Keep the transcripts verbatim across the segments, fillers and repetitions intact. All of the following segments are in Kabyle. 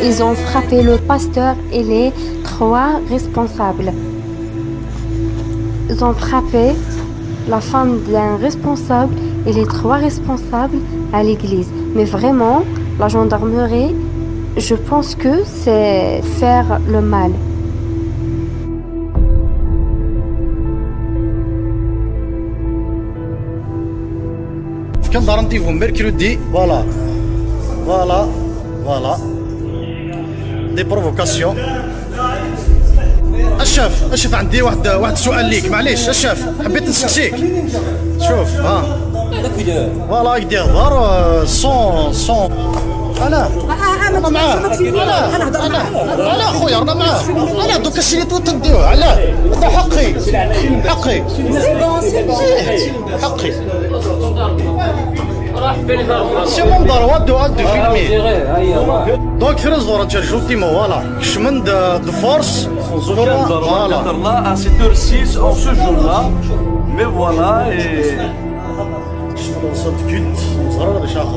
Ils ont frappé le pasteur et les trois responsables. Ils ont frappé la femme d'un responsable et les trois responsables à l'église. Mais vraiment, la gendarmerie, je pense que c'est faire le mal. Fkan-d rendez-vous mercredi. Voilà. Voilà. Voilà. Des provocations. الشاف، الشاف، عندي واحد واحد السؤال ليك، معليش الشاف، حبيت نسقسيك. شوف، ها. Voilà، يدير دار، آه، sans sans. انا انا معاه. انا انا انا خويا، رانا معاه. انا دوك الشيء اللي تديوه علاه؟ هذا حقي. حقي. حقي. C'est mon droit de filmer. Donc, très heureux, je joue Timo, voilà. Je suis de, de force. Voilà. Là, à sept heures six, en ce jour-là. Mais voilà, et Une sorte de culte, on sera dans les chars.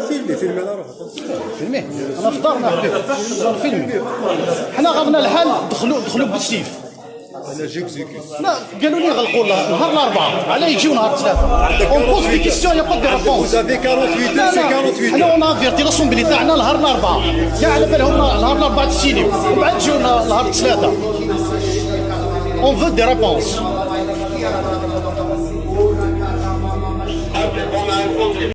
فيلمي فيلمي على روحك. فيلمي. انا فطرنا حبيبي. فيلمي. حنا غاضنا الحال، دخلوا دخلوا بالسيف. انا جيكزيكي. لا، قالوا لي غلقوا الله نهار الاربعاء، علاه يجيو نهار الثلاثاء؟ On pose des questions, y a pas de réponse. Vous avez quarante-huit لا heures, c'est لا، quarante-huit حنا heures. on a averti l'assemblée تاعنا نهار الاربعاء، كاع على بالهم نهار الاربعاء تسينيو، ومن بعد جيو نهار الثلاثاء. On veut des réponses.